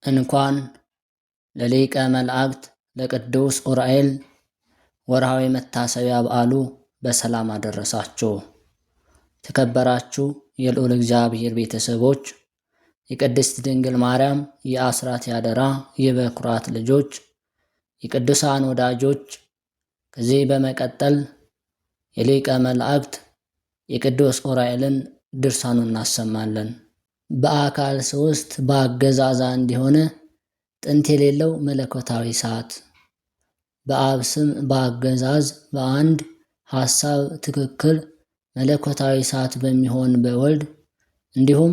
እንኳን ለሊቀ መላእክት ለቅዱስ ዑራኤል ወርሃዊ መታሰቢያ በዓሉ በሰላም አደረሳችሁ። ተከበራችሁ የልዑል እግዚአብሔር ቤተሰቦች፣ የቅድስት ድንግል ማርያም የአስራት ያደራ የበኩራት ልጆች፣ የቅዱሳን ወዳጆች፣ ከዚህ በመቀጠል የሊቀ መላእክት የቅዱስ ዑራኤልን ድርሳኑን እናሰማለን። በአካል ሶስት በአገዛዛ እንዲሆነ ጥንት የሌለው መለኮታዊ እሳት በአብ ስም በአገዛዝ በአንድ ሐሳብ ትክክል መለኮታዊ እሳት በሚሆን በወልድ እንዲሁም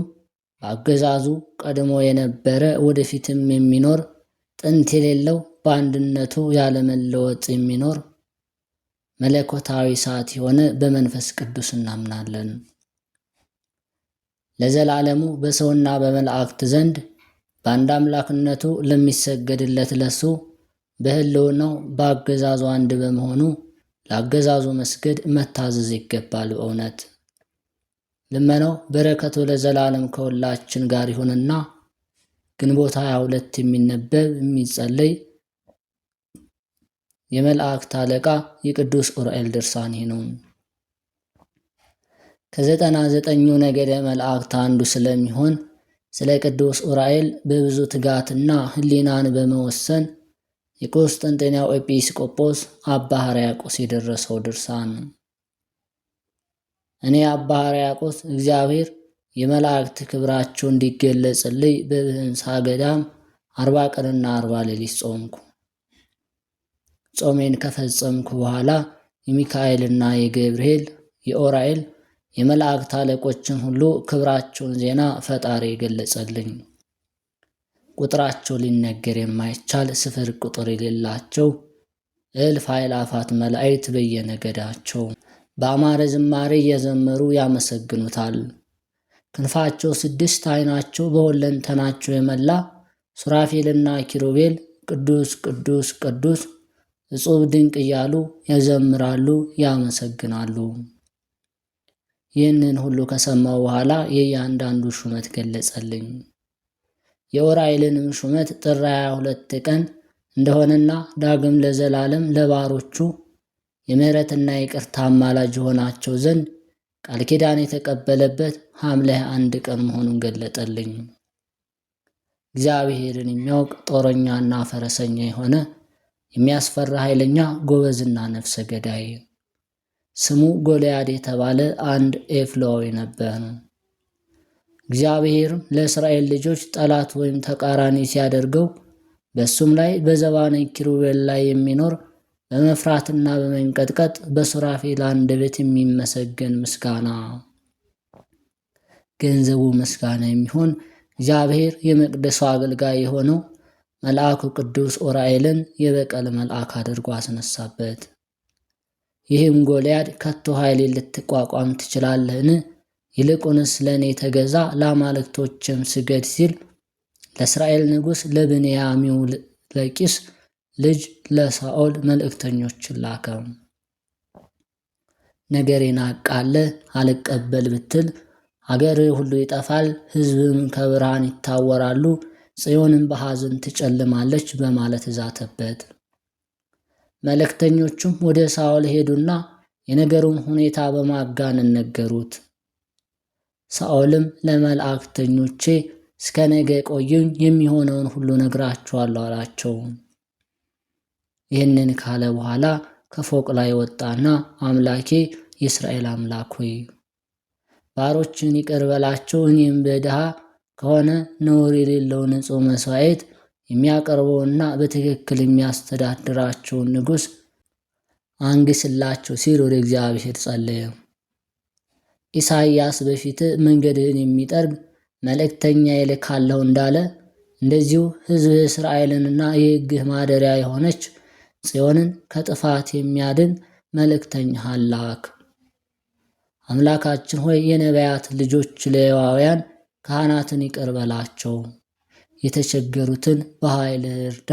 በአገዛዙ ቀድሞ የነበረ ወደፊትም የሚኖር ጥንት የሌለው በአንድነቱ ያለመለወጥ የሚኖር መለኮታዊ እሳት የሆነ በመንፈስ ቅዱስ እናምናለን። ለዘላለሙ በሰውና በመላእክት ዘንድ በአንድ አምላክነቱ ለሚሰገድለት ለሱ በሕልውናው በአገዛዙ አንድ በመሆኑ ለአገዛዙ መስገድ መታዘዝ ይገባል። በእውነት ልመናው በረከቱ ለዘላለም ከሁላችን ጋር ይሁንና ግንቦት 22 የሚነበብ የሚጸለይ የመላእክት አለቃ የቅዱስ ዑራኤል ድርሳን ይህ ነው። ከ99ኙ ነገደ መላእክት አንዱ ስለሚሆን ስለ ቅዱስ ዑራኤል በብዙ ትጋትና ሕሊናን በመወሰን የቆስጠንጤንያው ኤጲስቆጶስ አባ ሕርያቆስ የደረሰው ድርሳን። እኔ አባ ሕርያቆስ እግዚአብሔር የመላእክት ክብራቸው እንዲገለጽልኝ በብህንሳ ገዳም 40 ቀንና 40 ሌሊት ጾምኩ። ጾሜን ከፈጸምኩ በኋላ የሚካኤልና የገብርኤል የዑራኤል የመላእክት አለቆችን ሁሉ ክብራቸውን ዜና ፈጣሪ ገለጸልኝ። ቁጥራቸው ሊነገር የማይቻል ስፍር ቁጥር የሌላቸው እልፍ አእላፋት መላእክት በየነገዳቸው በአማረ ዝማሬ እየዘመሩ ያመሰግኑታል። ክንፋቸው ስድስት ዓይናቸው በሁለንተናቸው የመላ ሱራፌልና ኪሩቤል ቅዱስ ቅዱስ ቅዱስ እጹብ ድንቅ እያሉ ያዘምራሉ፣ ያመሰግናሉ። ይህንን ሁሉ ከሰማው በኋላ የእያንዳንዱ ሹመት ገለጸልኝ። የዑራኤልንም ሹመት ጥር 22 ቀን እንደሆነና ዳግም ለዘላለም ለባሮቹ የምሕረትና የይቅርታ አማላጅ ሆናቸው ዘንድ ቃል ኪዳን የተቀበለበት ሐምሌ 1 ቀን መሆኑን ገለጠልኝ። እግዚአብሔርን የሚያውቅ ጦረኛና ፈረሰኛ የሆነ የሚያስፈራ ኃይለኛ ጎበዝና ነፍሰ ገዳይ ስሙ ጎልያድ የተባለ አንድ ኤፍላዊ ነበር። እግዚአብሔርም ለእስራኤል ልጆች ጠላት ወይም ተቃራኒ ሲያደርገው በእሱም ላይ በዘባነ ኪሩቤል ላይ የሚኖር በመፍራትና በመንቀጥቀጥ በሱራፌል አንደበት የሚመሰገን ምስጋና ገንዘቡ ምስጋና የሚሆን እግዚአብሔር የመቅደሱ አገልጋይ የሆነው መልአኩ ቅዱስ ዑራኤልን የበቀል መልአክ አድርጎ አስነሳበት። ይህም ጎልያድ ከቶ ኃይሌን ልትቋቋም ትችላለህን? ይልቁንስ ለእኔ ተገዛ፣ ለአማልክቶችም ስገድ ሲል ለእስራኤል ንጉሥ ለብንያሚው ለቂስ ልጅ ለሳኦል መልእክተኞችን ላከ። ነገሬን አቃለህ አልቀበል ብትል አገር ሁሉ ይጠፋል፣ ሕዝብም ከብርሃን ይታወራሉ፣ ጽዮንም በሐዘን ትጨልማለች በማለት ዛተበት። መልእክተኞቹም ወደ ሳኦል ሄዱና የነገሩን ሁኔታ በማጋነን ነገሩት። ሳኦልም ለመላእክተኞቼ እስከ ነገ ቆዩኝ፣ የሚሆነውን ሁሉ ነግራችኋለሁ አላቸው። ይህንን ካለ በኋላ ከፎቅ ላይ ወጣና አምላኬ የእስራኤል አምላክ ሆይ ባሮችን ይቅር በላቸው፣ እኔም በድሃ ከሆነ ነውር የሌለው ንጹሕ መሥዋዕት የሚያቀርበውና በትክክል የሚያስተዳድራቸውን ንጉሥ አንግስላቸው ሲል ወደ እግዚአብሔር ጸለየ። ኢሳይያስ በፊት መንገድህን የሚጠርግ መልእክተኛ ይልካለሁ እንዳለ እንደዚሁ ሕዝብህ እስራኤልንና የሕግህ ማደሪያ የሆነች ጽዮንን ከጥፋት የሚያድን መልእክተኛ ላክ። አምላካችን ሆይ የነቢያት ልጆች ሌዋውያን ካህናትን ይቅር በላቸው፣ የተቸገሩትን በኃይል እርዳ፣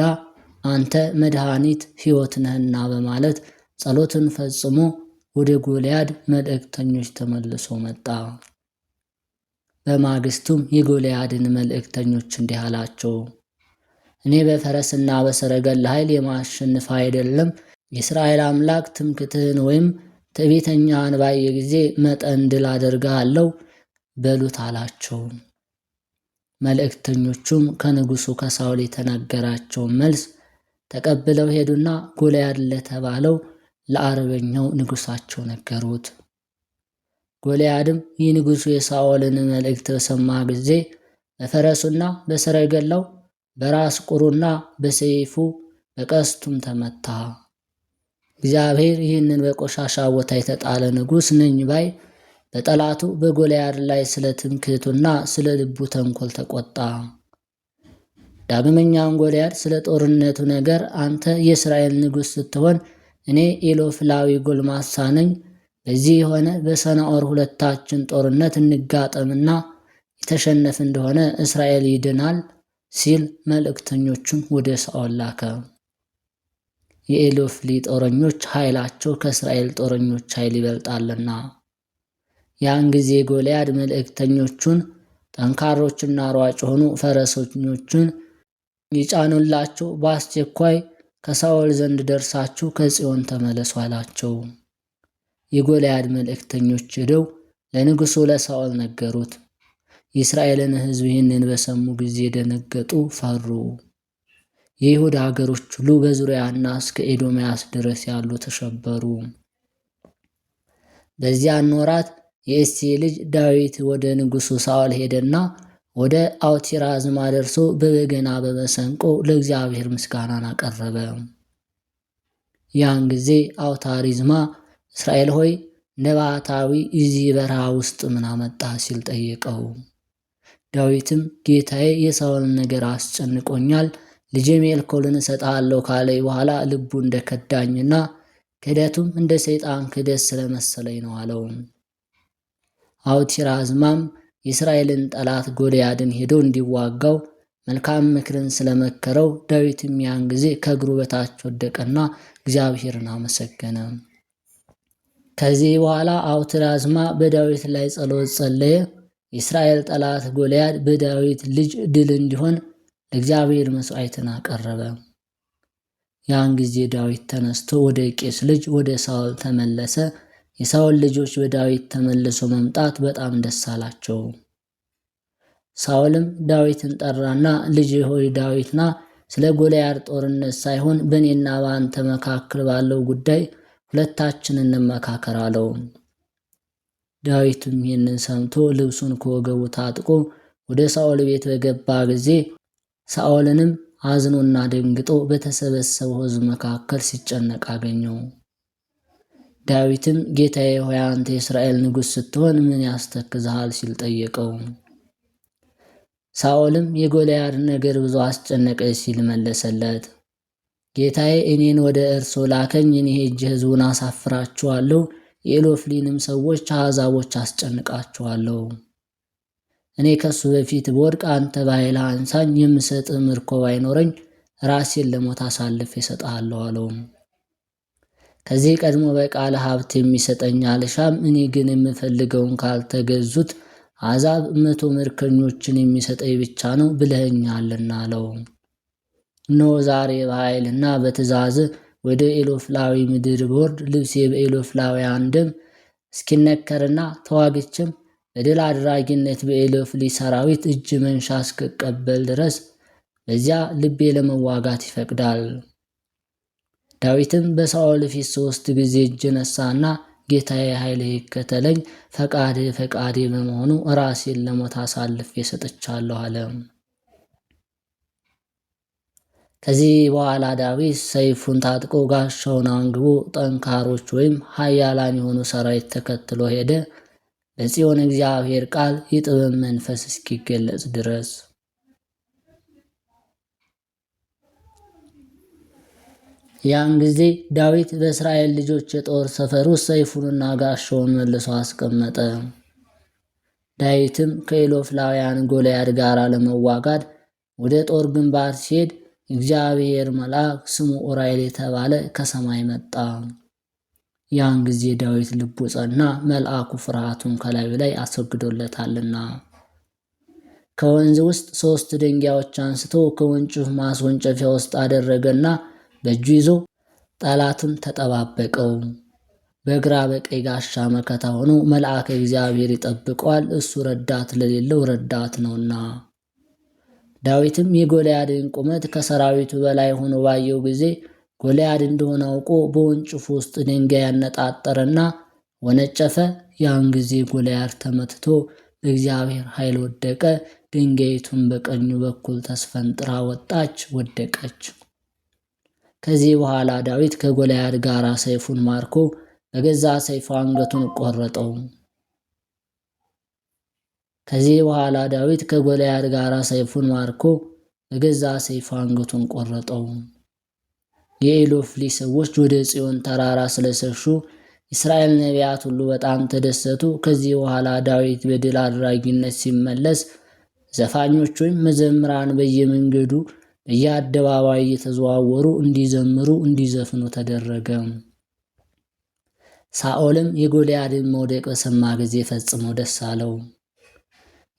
አንተ መድኃኒት ሕይወት ነህና በማለት ጸሎትን ፈጽሞ ወደ ጎልያድ መልእክተኞች ተመልሶ መጣ። በማግስቱም የጎልያድን መልእክተኞች እንዲህ አላቸው፣ እኔ በፈረስና በሰረገላ ኃይል የማሸንፍ አይደለም፣ የእስራኤል አምላክ ትምክትህን ወይም ትዕቢተኛህን ባየ ጊዜ መጠን ድል አደርግሃለሁ በሉት አላቸው። መልእክተኞቹም ከንጉሡ ከሳውል የተናገራቸውን መልስ ተቀብለው ሄዱና ጎልያድ ለተባለው ለአርበኛው ንጉሳቸው ነገሩት። ጎልያድም የንጉሡ የሳኦልን መልእክት በሰማ ጊዜ በፈረሱና በሰረገላው በራስ ቁሩና በሰይፉ በቀስቱም ተመታ። እግዚአብሔር ይህንን በቆሻሻ ቦታ የተጣለ ንጉሥ ነኝ ባይ በጠላቱ በጎልያድ ላይ ስለ ትምክህቱና ስለ ልቡ ተንኮል ተቆጣ። ዳግመኛም ጎልያድ ስለ ጦርነቱ ነገር አንተ የእስራኤል ንጉሥ ስትሆን እኔ ኢሎፍላዊ ጎልማሳ ነኝ፣ በዚህ የሆነ በሰናዖር ሁለታችን ጦርነት እንጋጠምና የተሸነፍ እንደሆነ እስራኤል ይድናል ሲል መልእክተኞቹን ወደ ሳኦል ላከ። የኤሎፍሊ ጦረኞች ኃይላቸው ከእስራኤል ጦረኞች ኃይል ይበልጣልና። ያን ጊዜ ጎልያድ መልእክተኞቹን ጠንካሮችና ሯጭ የሆኑ ፈረሰኞቹን ይጫኑላቸው፣ በአስቸኳይ ከሳኦል ዘንድ ደርሳችሁ ከጽዮን ተመለሱ አላቸው። የጎልያድ መልእክተኞች ሄደው ለንጉሡ ለሳኦል ነገሩት። የእስራኤልን ሕዝብ ይህንን በሰሙ ጊዜ ደነገጡ፣ ፈሩ። የይሁዳ አገሮች ሁሉ በዙሪያና እስከ ኤዶምያስ ድረስ ያሉ ተሸበሩ። በዚያን ወራት የእሴይ ልጅ ዳዊት ወደ ንጉሡ ሳኦል ሄደና ወደ አውቲራዝማ ደርሶ በበገና በመሰንቆ ለእግዚአብሔር ምስጋናን አቀረበ። ያን ጊዜ አውታሪዝማ እስራኤል ሆይ ነባታዊ እዚህ በረሃ ውስጥ ምን አመጣ ሲል ጠየቀው። ዳዊትም ጌታዬ የሳኦልን ነገር አስጨንቆኛል፣ ልጄ ሜልኮልን እሰጥሃለሁ ካለኝ በኋላ ልቡ እንደከዳኝና ክህደቱም እንደ ሰይጣን ክህደት ስለመሰለኝ ነው አለው። አውቲራዝማም የእስራኤልን ጠላት ጎልያድን ሄዶ እንዲዋጋው መልካም ምክርን ስለመከረው ዳዊትም ያን ጊዜ ከእግሩ በታች ወደቀና እግዚአብሔርን አመሰገነ። ከዚህ በኋላ አውትራዝማ በዳዊት ላይ ጸሎት ጸለየ። የእስራኤል ጠላት ጎልያድ በዳዊት ልጅ ድል እንዲሆን ለእግዚአብሔር መሥዋዕትን አቀረበ። ያን ጊዜ ዳዊት ተነስቶ ወደ ቄስ ልጅ ወደ ሳኦል ተመለሰ። የሳኦል ልጆች በዳዊት ተመልሶ መምጣት በጣም ደስ አላቸው። ሳኦልም ዳዊትን ጠራና ልጅ ሆይ ዳዊት ና፣ ስለ ጎልያድ ጦርነት ሳይሆን በእኔና በአንተ መካከል ባለው ጉዳይ ሁለታችን እንመካከር አለው። ዳዊትም ይህንን ሰምቶ ልብሱን ከወገቡ ታጥቆ ወደ ሳኦል ቤት በገባ ጊዜ ሳኦልንም አዝኖና ደንግጦ በተሰበሰበው ሕዝብ መካከል ሲጨነቅ አገኘው። ዳዊትም ጌታዬ ሆይ አንተ የእስራኤል ንጉሥ ስትሆን ምን ያስተክዝሃል? ሲል ጠየቀው። ሳኦልም የጎልያድ ነገር ብዙ አስጨነቀኝ ሲል መለሰለት። ጌታዬ እኔን ወደ እርሶ ላከኝ፣ እኔ ሄጄ ሕዝቡን አሳፍራችኋለሁ፣ የኤሎፍሊንም ሰዎች አሕዛቦች አስጨንቃችኋለሁ። እኔ ከሱ በፊት ብወድቅ አንተ በኃይል አንሳኝ፣ የምሰጥህ ምርኮ ባይኖረኝ ራሴን ለሞት አሳልፌ እሰጥሃለሁ አለው። ከዚህ ቀድሞ በቃለ ሀብት የሚሰጠኝ አልሻም፣ እኔ ግን የምፈልገውን ካልተገዙት አሕዛብ 100 ምርኮኞችን የሚሰጠኝ ብቻ ነው ብለኸኛልና አለው። እነሆ ዛሬ በኃይልና በትእዛዝ ወደ ኤሎፍላዊ ምድር ብወርድ ልብሴ በኤሎፍላውያን ደም እስኪነከርና ተዋግቼም በድል አድራጊነት በኤሎፍሊ ሰራዊት እጅ መንሻ እስክቀበል ድረስ በዚያ ልቤ ለመዋጋት ይፈቅዳል። ዳዊትም በሳኦል ፊት 3 ጊዜ እጅ ነሳና ጌታዬ ኃይልህ ይከተለኝ፣ ፈቃድህ ፈቃዴ በመሆኑ ራሴን ለሞት አሳልፌ ሰጥቻለሁ አለ። ከዚህ በኋላ ዳዊት ሰይፉን ታጥቆ ጋሻውን አንግቦ ጠንካሮች ወይም ኃያላን የሆኑ ሰራዊት ተከትሎ ሄደ፣ በጽዮን እግዚአብሔር ቃል የጥበብ መንፈስ እስኪገለጽ ድረስ። ያን ጊዜ ዳዊት በእስራኤል ልጆች የጦር ሰፈር ውስጥ ሰይፉንና ጋሻውን መልሶ አስቀመጠ። ዳዊትም ከኢሎፍላውያን ጎልያድ ጋር ለመዋጋት ወደ ጦር ግንባር ሲሄድ እግዚአብሔር መልአክ ስሙ ኡራኤል የተባለ ከሰማይ መጣ። ያን ጊዜ ዳዊት ልቡ ጸና፣ መልአኩ ፍርሃቱን ከላዩ ላይ አስወግዶለታልና። ከወንዝ ውስጥ 3 ድንጋዮች አንስቶ ከወንጭፍ ማስወንጨፊያ ውስጥ አደረገና በእጁ ይዞ ጠላቱን ተጠባበቀው። በግራ በቀኝ ጋሻ መከታ ሆኖ መልአከ እግዚአብሔር ይጠብቀዋል፣ እሱ ረዳት ለሌለው ረዳት ነውና። ዳዊትም የጎልያድን ቁመት ከሰራዊቱ በላይ ሆኖ ባየው ጊዜ ጎልያድ እንደሆነ አውቆ በወንጭፉ ውስጥ ድንጋይ ያነጣጠረና ወነጨፈ። ያን ጊዜ ጎልያድ ተመትቶ በእግዚአብሔር ኃይል ወደቀ። ድንጋይቱን በቀኙ በኩል ተስፈንጥራ ወጣች፣ ወደቀች። ከዚህ በኋላ ዳዊት ከጎልያድ ጋር ሰይፉን ማርኮ በገዛ ሰይፉ አንገቱን ቆረጠው። ከዚህ በኋላ ዳዊት ከጎልያድ ጋር ሰይፉን ማርኮ በገዛ ሰይፉ አንገቱን ቆረጠው። የኢሎፍሊ ሰዎች ወደ ጽዮን ተራራ ስለሸሹ እስራኤል ነቢያት ሁሉ በጣም ተደሰቱ። ከዚህ በኋላ ዳዊት በድል አድራጊነት ሲመለስ ዘፋኞች ወይም መዘምራን በየመንገዱ በየአደባባይ እየተዘዋወሩ እንዲዘምሩ እንዲዘፍኑ ተደረገ። ሳኦልም የጎልያድን መውደቅ በሰማ ጊዜ ፈጽሞ ደስ አለው።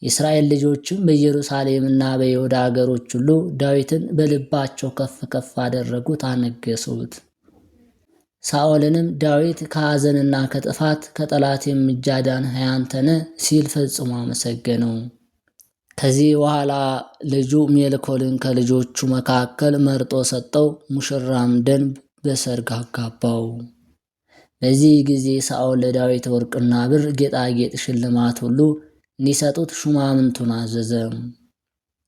የእስራኤል ልጆችም በኢየሩሳሌምና በይሁዳ አገሮች ሁሉ ዳዊትን በልባቸው ከፍ ከፍ አደረጉት፣ አነገሱት። ሳኦልንም ዳዊት ከሐዘንና ከጥፋት ከጠላት እጅ አዳንኸኝ አንተ ነህ ሲል ፈጽሞ አመሰገነው። ከዚህ በኋላ ልጁ ሜልኮልን ከልጆቹ መካከል መርጦ ሰጠው። ሙሽራም ደንብ በሰርግ አጋባው። በዚህ ጊዜ ሳኦል ለዳዊት ወርቅና ብር፣ ጌጣጌጥ፣ ሽልማት ሁሉ እንዲሰጡት ሹማምንቱን አዘዘ።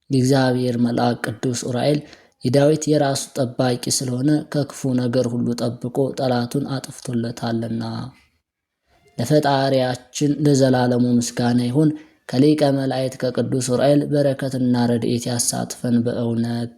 የእግዚአብሔር መልአክ ቅዱስ ዑራኤል የዳዊት የራሱ ጠባቂ ስለሆነ ከክፉ ነገር ሁሉ ጠብቆ ጠላቱን አጥፍቶለታልና። ለፈጣሪያችን ለዘላለሙ ምስጋና ይሁን። ከሊቀ መላእክት ከቅዱስ ዑራኤል በረከትና ረድኤት ያሳትፈን በእውነት።